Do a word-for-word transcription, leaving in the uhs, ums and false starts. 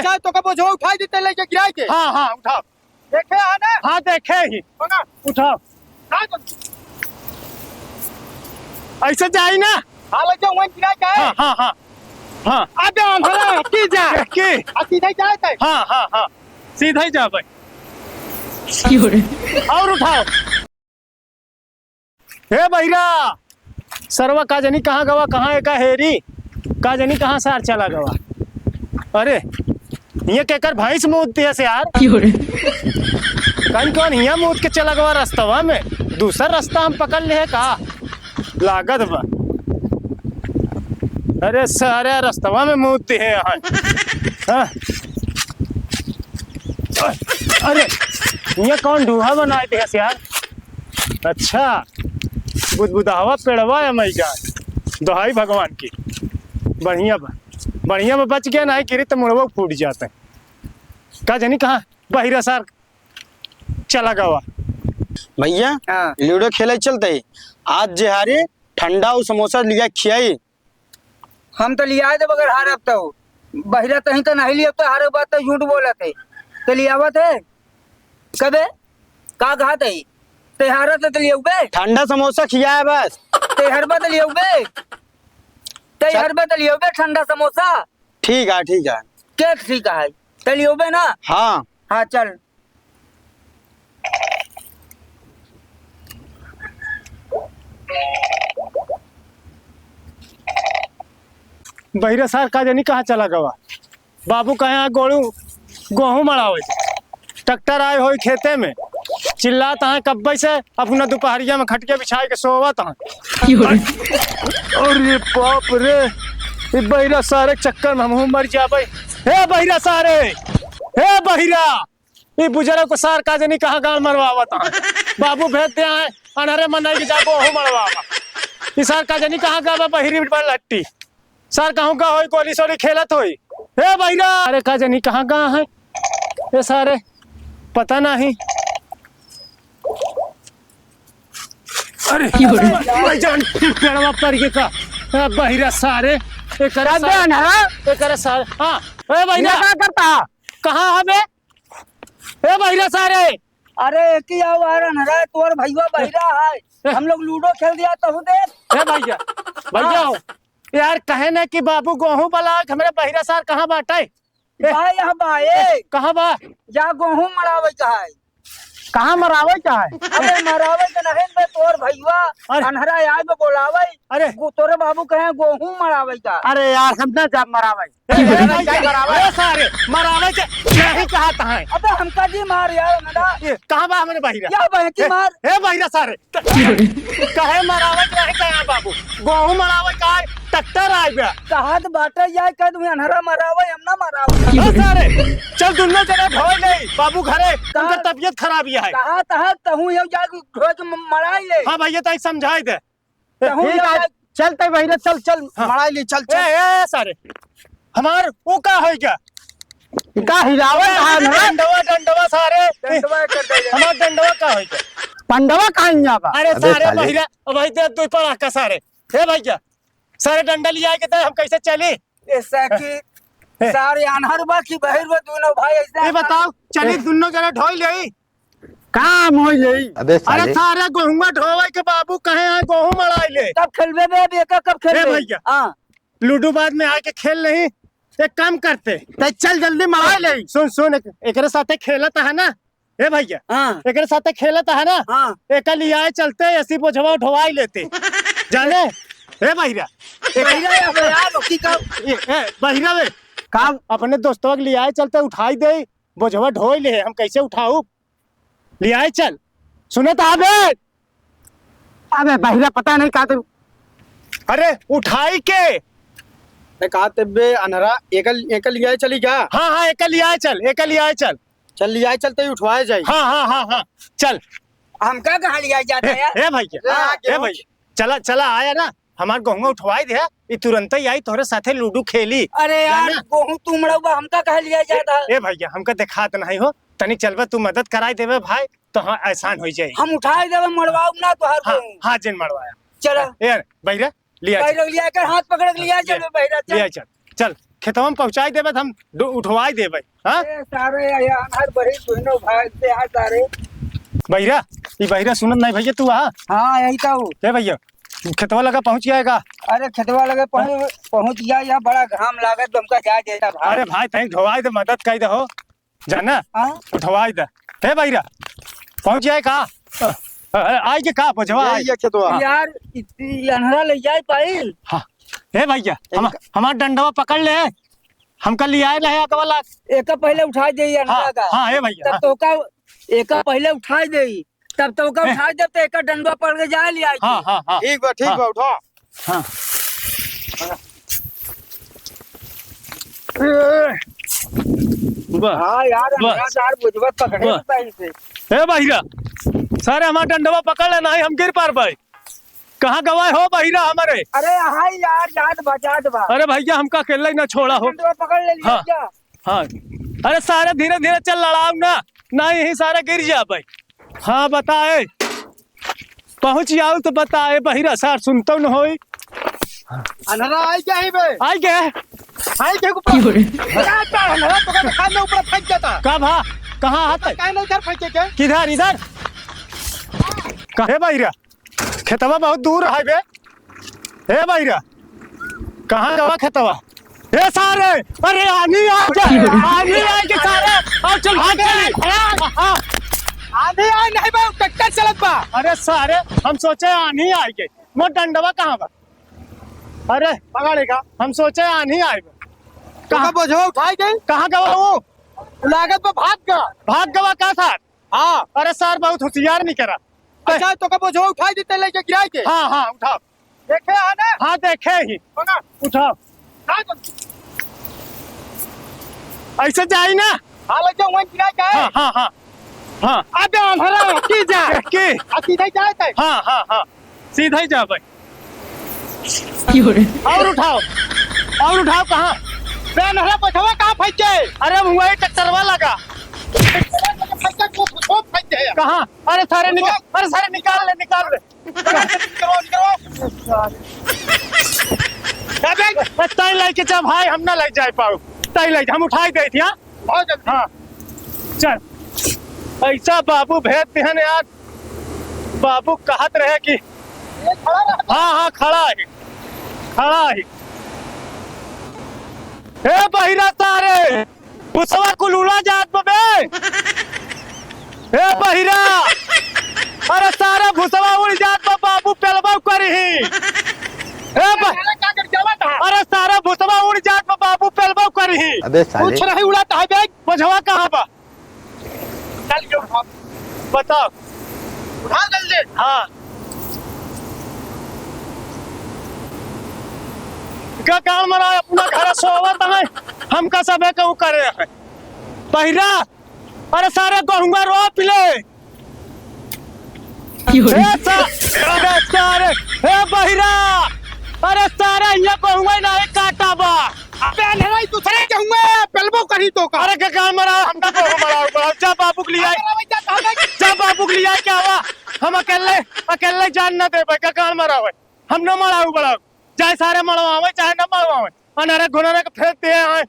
चाहे तो का बोझवा उठाई देते लेके गिराई के। हाँ, हाँ, उठाओ। देखे है ना? हाँ, देखे ही। बना। उठाओ। ना तो। ऐसे जाई ना। हाँ, ले जाओ, वहीं गिराई के। हाँ, हाँ, हाँ। हाँ। अबे अंधरा, की जा। की? आ, सीधे जाए थे। हाँ, हाँ, हाँ। सीधे जा भाई। और उठाओ। हे बहिरा, सरवा का जनी कहाँ गवा, कहाँ एका हेरी, का जनी कहाँ सार चला गवा। अरे, हियाँ केकर भैंस मूत दिया से यार। कौन कौन हियाँ मूत के चला गवा रस्तवा में, दूसर रस्ता हम पकड़ ले है का? लागत बा। अरे सारे रस्तवा में मूत दिए हैं। हाँ। अरे, ये कौन ढूहा बनाए दिया यार? अच्छा, बुदबुदावा पेड़वा है मई जान। दोहाई भगवान की। बढ़िया बा, बढ़िया बा, बच गया, नहीं गिरी तो मुड़वा फूट जाते। का जनी कहाँ बहिरा सार चला गवा। भैया, हाँ। लूडो खेले चलते ही। आज जे हारे ठंडा और समोसा लिया खियाई। हम तो लिया दे बगैर हारब तो। बहिरा तहीं तो नहीं लिया तो हारे बात तो झूठ बोलत है। तो लियावत है? कबे? का कहत है? ते हारत है तो लियाउबे? ठंडा समोसा खिया है बस। ते हरबा तो लियाउबे? ते चल। हरबा तो लियाउबे ठंडा समोसा? ठीक है, ठीक है। के ठीक है? ते लियाउबे ना? हाँ। हाँ, चल। बहिरा सार का जनी कहाँ चला गवा। बाबू कहे यहाँ गोलू गोहूँ मड़ावे। ट्रैक्टर आए होई खेते में, चिल्लात हैं कब्बे से, अपना दुपहरिया में खटिया बिछाए के सोवत हैं। अरे बाप रे, ई बहिरा सारे के चक्कर में हमहूँ मर जाबे। हे बहिरा सारे, हे बहिरा, ई बुजुर्ग को सार का जनी कहाँ गाड़ मरवावत है। बाबू भेज दे हैं, अनहरे मनई के जाबो ओहू मरवावा। ई सार का जनी कहाँ गावा बहिरी बलट्टी। सार कहूँ का होई, गोली सोली खेलत होई। ए बहिरा, अरे का जनी कहाँ गा है? ए सारे, पता नहीं। अरे, की हो रही? भाई जान, पेड़वा पर के का? ए बहिरा सारे, एकरा अबे सारे, अनहरा। एकरा सारे, हाँ, ए बहिरा। ये का करता? कहाँ हवे? ए बहिरा सारे। अरे, एक ही आओ यार, अनहरा है, तोर भैया बहिरा है। ए। हम लोग लूडो खेल दिया, तहु देख। ए भैया, भैया हाँ। हो। यार, कहे ना कि बाबू गोहूँ बलाक, हमरे बहिरा सार कहाँ बाटे? ए। बा यहाँ बा, ए। ए, कहाँ बा? या गोहूँ मरावे का है। कहाँ मरावे का है? अबे, मरावे का नहीं बे, तोर भैया अरे। अनहरा यार में बोलावे। अरे। गो-, तोरे बाबू कहे गोहूँ मरावे का। अरे यार, हम ना जा मरावे। ए, ए, ए, भाई, ए, ए, सारे, मरावे के नहीं कहत हैं। अबे हमका जी मार यार, नदा। ए, कहाँ बा हमरे बहिरा? या बहकी ए, मार। ए, बहिरा सारे। कहे मरावे के नहीं कहा बाबू? गोहूँ मरावे का है, ट्रैक्टर आए बा। कहत बाटे या कह दूँ अनहरा मरावे, हम ना मरावे। ए, सारे, चल दुन्नो जने ढोई ले, बाबू घरे, उनकर तबियत खराब ही है। कहा तहा कहूँ यो जाके ढोई के म-, मराई ले। हाँ भैया, ताई समझाई दे। कहूँ ठीक है, जाए। चल तै बहिरा, चल, चल, हाँ। मड़ाई ली, चल, चल। ए, ए, सारे, हमार वो का होई क्या? का हिलावे अबे, कहाँ है? डंडवा, डंडवा सारे। डंडवा कर दे। हमार डंडवा का होई क्या? पंडवा कहाँ यहाँ बा? अरे अबे सारे साले। बहिरा, अब भाई दे दो पड़ा का सारे। हे भैया, सारे डंडा लिया के दे, हम कैसे चली? ऐसा कि ए। सारे अनहर बा कि बहिर बा, दोनों भाई ऐसा ये बताओ, चली ए। दोनों जना ढोई ले। काम हो यही। अबे अरे साले। सारे गोहुआ ढोवे के बाबू कहे हैं, गोहूँ मड़ाई ले। कब खेलबे बे, अब एका कब ए खेलबे? भैया। हाँ। लूडो बाद में आके खेल नहीं, एक काम करते। तो चल जल्दी मड़ाई ले। सुन, सुन, एक, एकरे साथे खेलत है ना, ए भैया। हाँ। एकरे साथे खेलत है ना, हाँ। एका लियाए चलते, ऐसी बोझवा ढोवाई लेते। जाने, ए भैया। बहिरा है, अब यार, रोकी का? ए, ए, बहिरा बे। का? अपने दोस्तवा के लियाए चलते, उठाई दे, बोझवा ढोई ले, हम कैसे उठाऊ? लियाए चल। सुनत हा बे? अबे बहिरा पता नहीं का तो। अरे उठाई के। मैं कहा ते बे अनहरा एकल, एकल लियाए चली क्या? हाँ, हाँ, एकल लियाए चल, एकल लियाए चल। चल लियाए चल ते उठवाए जाई। हाँ, हाँ, हाँ, हाँ, चल। हमका कहाँ लियाए जाता ए, है? ए भैया, हाँ, ए भैया, चला, चला आया ना, हमार गोहुआ उठवाई दे, ई तुरंत ही आई तोहरे साथे लूडो खेली। अरे यार, जाना? गोहूँ तू मड़ाऊ बा, हमका कहाँ लियाए ए, जाता है? ए भैया, हमका देखात नहीं हो, तनी चलबे तू मदद कराई देबे भाई, तो हाँ एहसान हो जाई। हम उठाए देबे, मड़वाऊ ना तोहार हाँ, गोहूँ। हाँ, जिन मड़वाया। चला। ए, बहिरा, लिया बहिरा चल। लिया कर, हाथ पकड़ के लिया ए, चल, बहिरा, चल। लिया चल, चल, खेतवा में पहुँचाई देबे त हम डो-, उठवाई देबे। हाँ? ए, सारे, ये अनहर बहिर दुनो भाई से आ, सारे। बहिरा, ई बहिरा सुनत नहीं भैया तू, हाँ? हाँ, यही तो। ए भैया, खेतवा लगा पहुँच गया का? अरे, खेतवा लगे पहुँच, पहुँच गया, यहाँ बड़ा घाम लागत, तुमका जाए देता भाई। अरे भाई, तहीं ढोवाई दे, मदद कई दे हो, जाना? हाँ? ढोवाई दे। हे बहिरा, पहुँच गया का? अ, अ, आई के का, बोझवा ये, आई? ये खेतवा। यार, इ-, इ-, अनहरा ले जाए पाई? हाँ। हे भैया, हम, एक हमार डंडवा पकड़ ले, हमका लियाए रहे अगवा लाग। एका पहिले उठाई दे, ये हाँ, अनहरा का। हाँ, हे भैया, तब हाँ। तोका, एका पहिले उठाई दे, तब तोका ए। उठाई दे, तो एका डंडवा पकड़ के जाए लियाए हाँ, के। हाँ, हाँ। ठीक बा, ठीक हाँ। बा, उठा। हाँ। वाह। हाँ यार, वाह। अनहरा सार बुझबत पकड़े वाह। सही से। ए बहिरा, सारे हमार डंडवा पकड़ ले, नाही हम गिर पार भाई। कहाँ गवाए हो बहिरा हमारे? अरे हाय यार, जात बा, जात बा। अरे भैया, हमका अकेले ही ना छोड़ा हो। डंडवा पकड़ ले लिया हाँ, क्या? हाँ। अरे सारे धीरे धीरे चल, लड़ाओ ना, ना यही सारे गिर जा भाई। हाँ बताए, पहुँच जाओ तो बताए, बहिरा सार सुनतो न होई। अनहरा आई क्या है बे? आई क्या? आई क्या को की हो रे? अरे तो अनहरा तो का खान ऊपर फेंक देता। का भा? कहाँ हाथ है? काहे ना उधर फेंके के? किधर? इधर? का-, हे बहिरा, खेतवा बहुत दूर है बे। हे बहिरा, कहाँ गवा खेतवा? ए सारे, अरे आनी आ गया, आनी आ गया सारे, अब चल भाग चली। हाँ। आनी आ नहीं बा, ट्रैक्टर चलत बा। अरे सारे, हम सोचे आनी आ गई, मोर डंडवा कहाँ बा? अरे पकड़ेगा, हम सोचे आनी आए बा। कहाँ बोझवा उठाई गई? कहाँ गवा वो? लागत बा भाग गवा। भाग गवा का सार? हाँ। अरे सार बहुत होशियार निकरा। अच्छा, तो कब बोझवा उठाई देते लेके गिराई के? हाँ, हाँ, उठाओ। देखे है ना? हाँ, देखे ही। उठाओ। ऐसे जाई ना? हाँ, लेके वहीं गिराई के। हाँ, हाँ, हाँ। हाँ। अबे अनहरा, की जा? की? आ, सीधे जाए थे। हाँ, हाँ, हाँ। सीधे ही जा भाई। की हो रे? और उठाओ, और उठाओ। कहाँ? बे अनहरा, बोझवा कहाँ फेंके? अरे, वही ट्रैक्टरवा लगा। ट्रैक्टरवा लगा, फेंके, वो, वो फेंके है। कहाँ? अरे सारे निकाल, अरे सारे निकाल ले, निकाल ले। निकाल, निकाल। अबे, तय लेके जा भाई, हम ना ले जाए पाऊ। तय ले, हम उठाई दे थी, हाँ? बहुत जल्दी। हाँ, चल। ऐसा बाबू भेज दिहन यार। बाबू कहत रहे कि ये खड़ा रहा। हाँ, हाँ, खड़ा है, खड़ा है। ए बहिरा सारे, भुसवा कुल उड़ा जात बा बे। ए बहिरा, अरे सारा भुसवा उड़ जात बा, बाबू पेलबा करिही। ए ब-, अरे का कर जावा था? अरे सारा भुसवा उड़ जात बा, बाबू पेलबा करिही। अबे साले। कुछ नहीं उड़ाता है बे। बोझवा कहाँ बा? चल के उठा। बताओ। उठा जल्दी। हाँ। का काम रहा अपना घर सोवत है, हमका सबे के ऊ करे है। बहिरा, अरे सारे गहुआ रोप ले। की हो रे? ए सा-, अरे सारे, ए बहिरा, अरे सारे ये गहुआ नहीं काटा बा। अबे अनहरा, ई दूसरे के हुए, पेलबो करी तो का? अरे गगान मरा, हम ना तो मरा, मरा। जा बाबू के लिए आए। अरे जा, जा, जा। जा बाबू के लिए आए, क्या हुआ? हम अकेले, अकेले जान ना देबे, गगान मरा हुए। हम ना मरा हुआ, बड़ा। चाहे सारे मरवावे, चाहे ना मरवावे। अनहरा घुनहरा के फेंक दिए हैं।